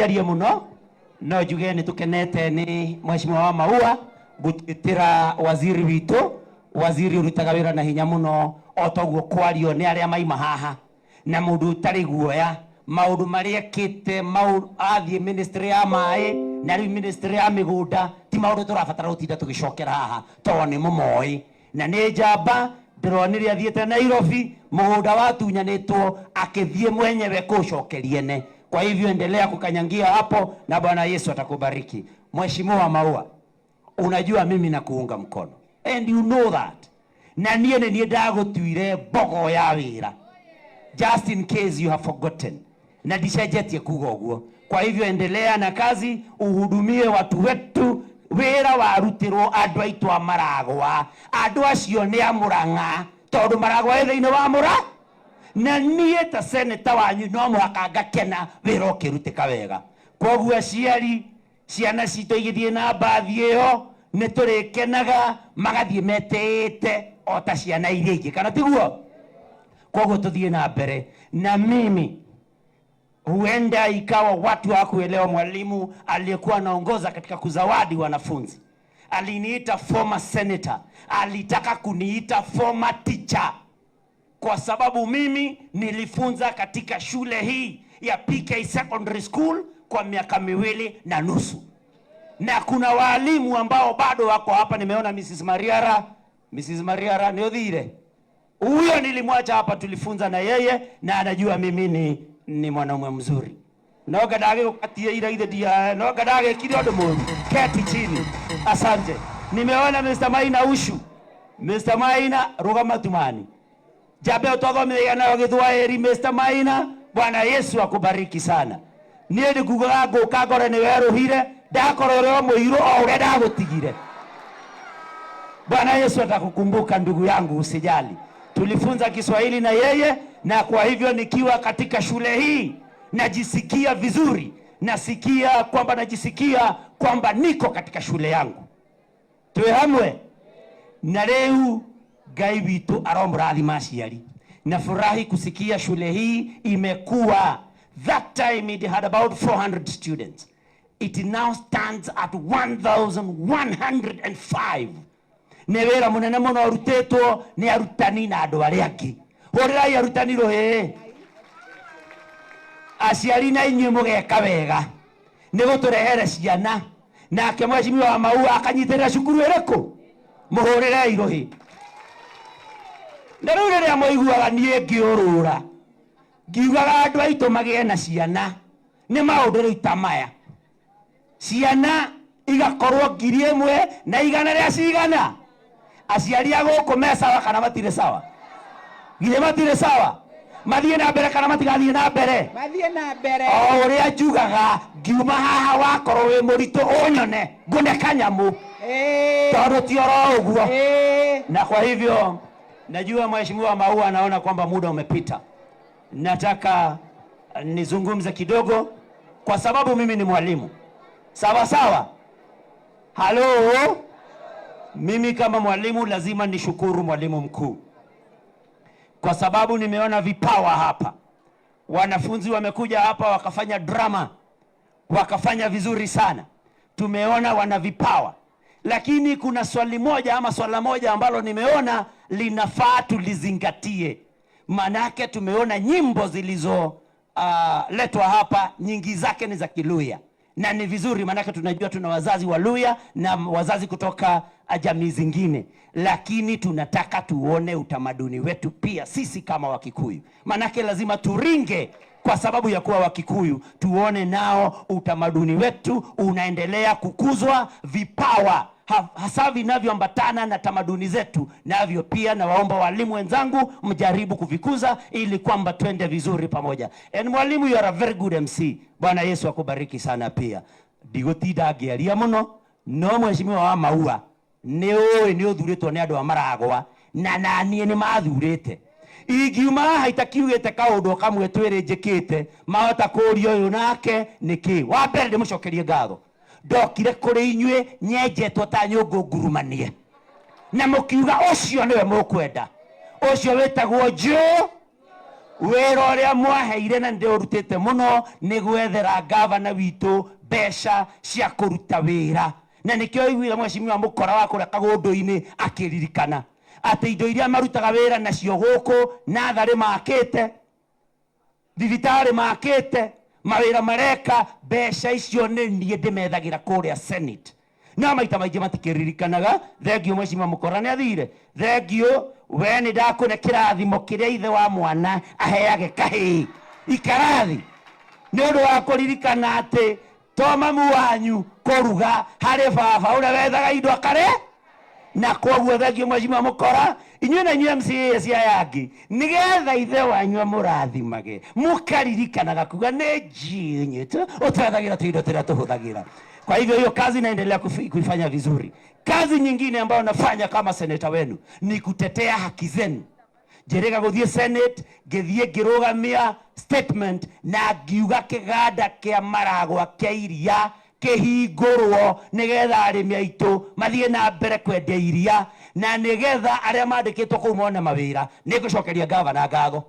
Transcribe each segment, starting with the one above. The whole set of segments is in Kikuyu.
Njarie muno, no njuge nĩ tũkenete nĩ Mheshimiwa wa Maua gũtwĩtĩra waziri witũ, waziri ũrutaga wĩra na hinya mũno o toguo kwario nĩ arĩa maima haha, na mũndũ ũtarĩ guoya maũndũ marĩa ekĩte athiĩ ministry ya maĩ na rĩu ministry ya mĩgũnda, ti maũndũ tũrabatara gũtinda tũgĩcokera haha tondũ nĩ mũmoĩ na nĩ njamba. Ndĩronire athiĩte Nairobi, mũgũnda watunyanĩtwo akĩthiĩ mwenyewe kũũcokeria ene. Kwa hivyo endelea kukanyangia hapo na Bwana Yesu atakubariki. Mheshimiwa Maua, unajua mimi nakuunga mkono and you know that, na niĩ nĩ niĩ ndagũtuire mbogo ya wĩra, just in case you have forgotten, na ndicenjetie kuga ũguo. Kwa hivyo endelea na kazi, uhudumie watu wetu. Wĩra warutirwo andũ aitũ a Maragwa, andũ acio nĩ a Mũrang'a, tondũ Maragwa ĩ thĩinĩ wa Mũra, na niĩ ta seneta wanyu no mũhaka ngakena wĩra ũkĩrutĩka wega. Koguo aciari, ciana citũ igĩthiĩ na mbathi ĩyo nĩ tũrĩkenaga, magathiĩ metĩĩte o ta ciana iria ingĩ, kana tiguo? Koguo tũthiĩ na mbere. Na mimi huenda ikawa watu hawakuelewa, mwalimu aliyekuwa anaongoza katika kuzawadi wanafunzi aliniita former senator, alitaka kuniita former teacher, kwa sababu mimi nilifunza katika shule hii ya PK Secondary School kwa miaka 2.5, na kuna waalimu ambao bado wako hapa. Nimeona Mrs. Mariara, Mrs. Mariara nĩ ũthire, huyo nilimwacha hapa, tulifunza na yeye na anajua mimi ni mwanaume mzuri. No ngandagĩgũkatie ira ithe ndia no ngandagĩkire ũndũ mũru. Keti chini, asante. Nimeona Mr. Maina Ushu, Mr. Maina, rũgama tumani jambe ũtwathomithia nayo Gĩthwaĩri. Mr. Maina, Bwana Yesu akubariki sana. Niĩ ndikugaga ngũka ngore nĩ werũhire, ndakorwo ũrĩ o mũirũ o ũrĩa ndagũtigire. Bwana Yesu atakukumbuka ndugu yangu, usijali. Tulifunza Kiswahili na yeye, na kwa hivyo nikiwa katika shule hii najisikia vizuri, najisikia kwamba niko katika shule yangu. Twĩ hamwe na rĩu Ngai witũ aromũrathima aciari. Nafurahi kusikia shule hii imekuwa. That time it had about 400 students. It now stands at 1105. Nĩ wĩra mũnene mũno ũrutĩtwo nĩ arutani na andũ arĩa angĩ. Hũrĩrai arutani rũhĩ. Aciari na inyuĩ mũgeka wega nĩ gũtũrehere ciana, nake Mheshimiwa wa Maua akanyitĩrĩra cukuru ĩrĩkũ. Mũhũrĩrei rũhĩ. Na rĩu rĩrĩa mũiguaga niĩ ngĩũrũra ngiugaga andũ aitũ magĩe na ciana, nĩ maũndũ rĩu ta maya, ciana igakorwo 1,100 rĩa cigana. Aciari a gũkũ me sawa kana matirĩ sawa? Githĩ matirĩ sawa? Mathiĩ na mbere kana matigathiĩ na mbere? Mathiĩ na mbere. O ũrĩa njugaga, ngiuma haha wakorwo wĩ mũritũ ũnyone ngũne kanyamũ, tondũ ti oro ũguo. Na kwa hivyo najua Mheshimiwa Maua anaona kwamba muda umepita. Nataka nizungumze kidogo kwa sababu mimi ni mwalimu. Sawa sawa? Halo? Mimi kama mwalimu lazima nishukuru mwalimu mkuu kwa sababu nimeona vipawa hapa. Wanafunzi wamekuja hapa wakafanya drama, wakafanya vizuri sana. Tumeona wana vipawa, lakini kuna swali moja ama swala moja ambalo nimeona linafaa tulizingatie. Manake tumeona nyimbo zilizo letwa hapa nyingi zake ni za Kiluya na ni vizuri, maanake tunajua tuna wazazi wa Luya na wazazi kutoka jamii zingine, lakini tunataka tuone utamaduni wetu pia sisi kama Wakikuyu, maanake lazima turinge kwa sababu ya kuwa Wakikuyu, tuone nao utamaduni wetu unaendelea kukuzwa, vipawa hasa vinavyoambatana na tamaduni zetu, navyo pia nawaomba walimu wenzangu mjaribu kuvikuza ili kwamba twende vizuri pamoja. And mwalimu, you are a very good MC. Bwana Yesu akubariki sana pia. Ndigũtinda ngĩaria mũno, no Mheshimiwa wa Maua, nĩ ũĩ nĩ ũthurĩtwo nĩ andũ a Maragwa na naniĩ nĩ mathurĩte. Ingiuma haha itakiugĩte kaũndũ o kamwe twĩrĩ njĩkĩte, mahota kũũria ũyũ nake nĩkĩ. Wa mbere ndĩmũcokerie ngatho, ndokire kũrĩ inyuĩ nyenjetwo ta nyũngũ ngurumanie, na mũkiuga ũcio nĩwe mũkwenda, ũcio wĩtagwo Joe. Wĩra ũrĩa mwaheire na nĩndĩũrutĩte mũno nĩ gwethera gavana witũ mbeca cia kũruta wĩra, na nĩkĩo iguire mheshimiwa Mũkora wa kũrĩa Kagũndũ-inĩ akĩririkana atĩ indo iria marutaga wĩra nacio gũkũ natharĩ makĩte, thibitarĩ makĩte, mawĩra mareka, mbeca icio nĩ niĩ ndĩmethagĩra kũrĩa Senate. No maita maingĩ matikĩririkanaga. Thengiũ mheshimiwa Mũkora nĩ athire. Thengiũ we, nĩ ndakũne kĩrathimo kĩrĩa ithe wa mwana aheage kahĩĩ ikarathi nĩ ũndũ wa kũririkana atĩ to mamu wanyu kũruga, harĩ baba ũrĩa wethaga indo akare. Na koguo thengiũ mheshimiwa Mũkora, inyuĩ na inyuĩ MCAs aya angĩ, nĩgetha ithe wanyu amũrathimage mũkaririkanaga kuga nĩ njinyĩte ũtwethagĩra tũindo tũrĩa tũhũthagĩra. Kwa hivyo hiyo kazi naendelea kuifanya vizuri. Kazi nyingine ambayo nafanya kama seneta wenu ni kutetea haki zenu. Njĩrĩga gũthiĩ Senate, ngĩthiĩ ngĩrũgamia statement na ngiuga kĩganda kĩa Maragwa kĩa iria kĩhingũrwo nĩgetha arĩmi aitũ mathiĩ na mbere kwendia iria, na nĩgetha arĩa mandĩkĩtwo kũu mone mawĩra. Nĩngũcokeria gavana ngatho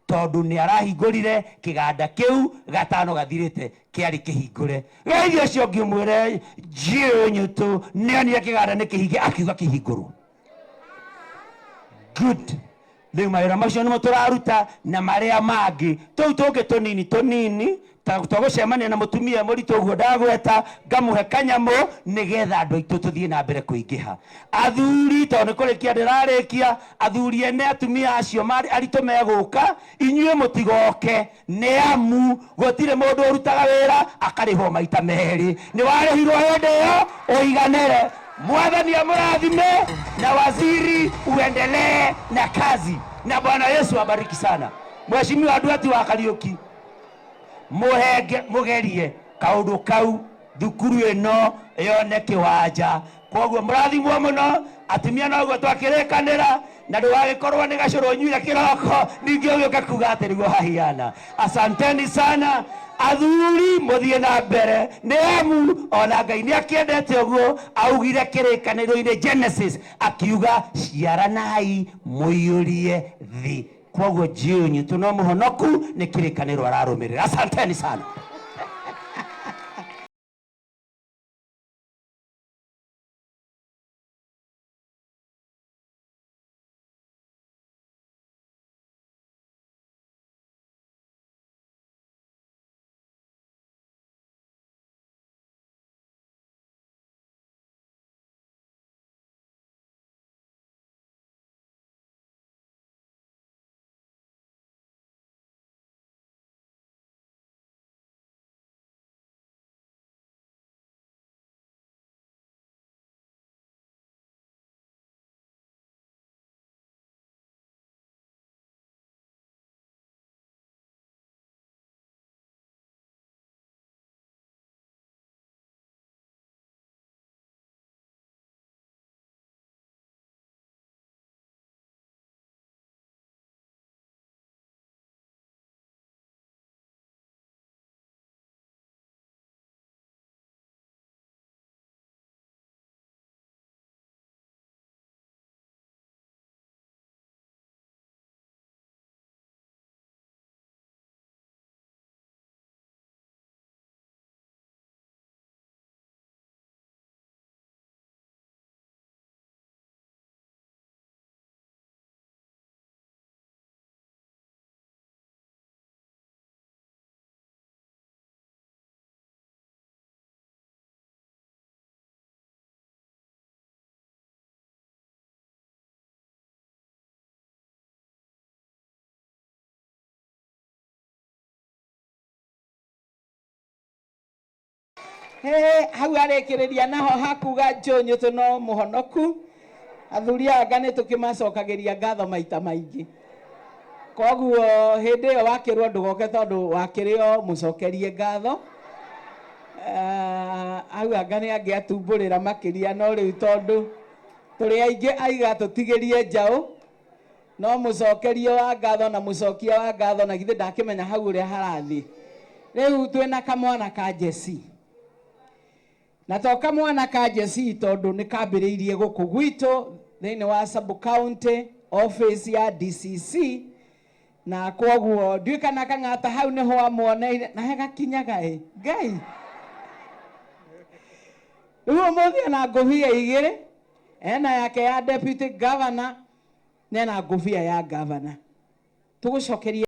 tondũ nĩ arahingũrire kĩganda kĩu gatano gathirĩte kĩarĩ kĩhingũre. Geithia ũcio ũngĩ ũmwĩre njiũnyũtũ nĩonire kĩganda nĩ kĩhinge, akiuga kĩhingũrwo. Good. Rĩu mawĩra macio nĩmo tũraruta na marĩa mangĩ tũu tũngĩ tũnini tũnini ta twagũcemania na mũtumia mũritũ ũguo ndagweta ngamũhe kanyamũ nĩgetha andũ aitũ tũthiĩ na mbere kũingĩha. Athuri, tondũ nĩ kũrĩkia ndĩrarĩkia, athuri ene atumia acio aritũ megũka, inyuĩ mũtigoke nĩ amu gũtirĩ mũndũ ũrutaga wĩra akarĩhwo maita merĩ. Nĩ warĩhirwo hĩndĩ ĩyo ũiganĩre. Mwathani amũrathime na waziri uendelee na kazi, na Bwana Yesu abariki sana. Mheshimiwa Nduati wa Kariuki, mũhenge mũgerie kaũndũ kau thukuru ĩno yone kĩwanja. Koguo mũrathimwo mũno atumia, noguo twakĩrĩkanĩra na ndũgagĩkorwo nĩ gacũrũ ũnyuire kĩroko ningĩ ũgĩũke kuga atĩ nĩguo hahiana. Asanteni sana athuri, mũthiĩ na mbere nĩ amu ona Ngai nĩ akĩendete ũguo augire kĩrĩkanĩro-inĩ Genesis akiuga ciaranai mũiyũrie thĩ. Koguo njiũnyitũ no mũhonoku nĩ kĩrĩkanĩro ararũmĩrĩra. Asanteni sana. He hau arĩkĩrĩria naho hakuga njũnyũtũ no mũhonoku. Athuri aya nĩ tũkĩmacokageria ngatho maita maingĩ. Koguo hĩndĩ ĩyo wakĩrwo ndũgoke tondũ wakĩrĩo mũcokerie ngatho. Hau anga nĩ angĩatumbũrĩra makĩria, no rĩu tondũ tũrĩ aingĩ aiga tũtigĩrie njaũ, no mũcokerio wa ngatho na mũcokia wa ngatho, na githĩ ndakĩmenya hau ũrĩa harathiĩ. Rĩu twĩna kamwana ka Jesse, na to kamwana ka Jesse tondũ nĩ kambĩrĩirie gũkũ gwitũ thĩinĩ wa sub county office ya DCC. Na kwoguo ndiũĩ kana Kang'ata hau nĩho amuoneire na hegakinyaga ĩ Ngai. Rĩu ũmũthĩ ena ngũbia igĩrĩ, ena yake ya deputy governor na ena ngũbia ya governor. Tũgũcokeria.